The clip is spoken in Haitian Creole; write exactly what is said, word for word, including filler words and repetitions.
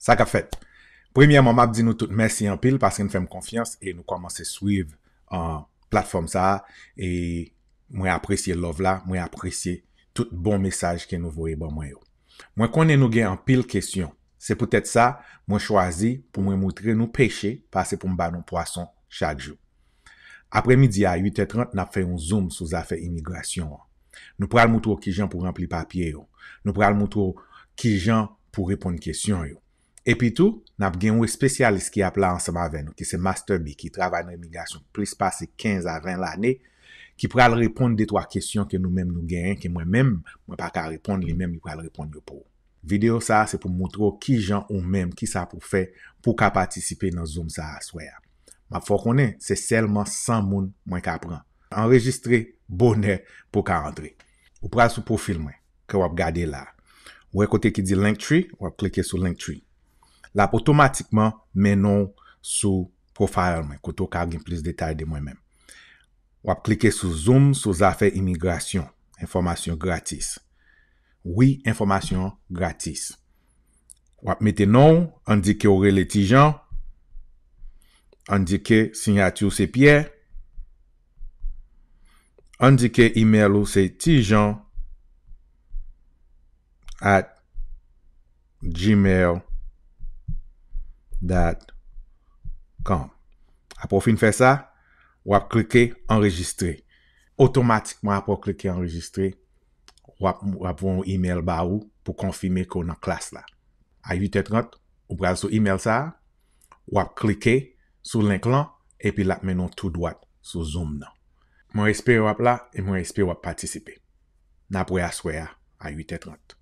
Sa k ap fèt? Premyèman, m ap di nou tout mèsi anpil paske n fè m konfyans e nou kòmanse swiv, uh, platfòm sa a. E mwen apresye love la, mwen apresye tout bon mesaj ke nou voye ban mwen yo. Mwen konnen nou gen anpil kesyon. Se poutèt sa, mwen chwazi pou mwen moutre nou peche pase pou m ba nou pwason chak jou. Aprèmidi a uit è trant, n ap fè yon zoom sou zafè imigrasyon an. Nou pral moutre w kijan pou ranpli papye yo. Nou pral moutre w kijan pou reponn kesyon yo. Epi tou, n ap gen yon espesyalis ki ap la ansanm avè nou, ki se Master B, ki travay nan imigrasyon plis pase kenz a ven lane, ki pral reponn de twa kesyon ke nou menm nou genyen, ke mwen menm, mwen pa ka reponn, li menm li pral reponn yo pou ou. Videyo sa a se pou moutre w kijan ou menm, kisa pou fè pou w ka patisipe nan zoom sa a aswè a. M ap fè w konnen, se sèlman san moun mwen ka pran. Anrejistre bonè pou w ka antre. Ou pral sou pwofil mwen, ke w ap gade la. Ou wè kote ki di Linktree, w ap klike sou Linktree. L ap otomatikman mennen w sou profile mwen, kote w ka gen plis detay de mwen menm. W ap klike sou zoom sou zafè imigrasyon, enfòmasyon gratis. Wi, enfòmasyon gratis. W ap mete non w, ann di ke w rele Ti Jan, ann di ke siyati w se Pyè, ann di ke email ou se tijan at gmail dot com. Apre w fin fè sa, w ap klike anrejistre. Otomatikman, apre w klike anrejistre, w ap, w ap voye yon email ba ou pou konfime ke w nan klas la. A uit è trant, ou pral sou email sa a, w ap klike sou link lan, epi l ap mennen w tou dwat sou zoom nan. Mwen espere w ap la, e mwen espere w ap patisipe. N ap wè aswè a, a uit è trant.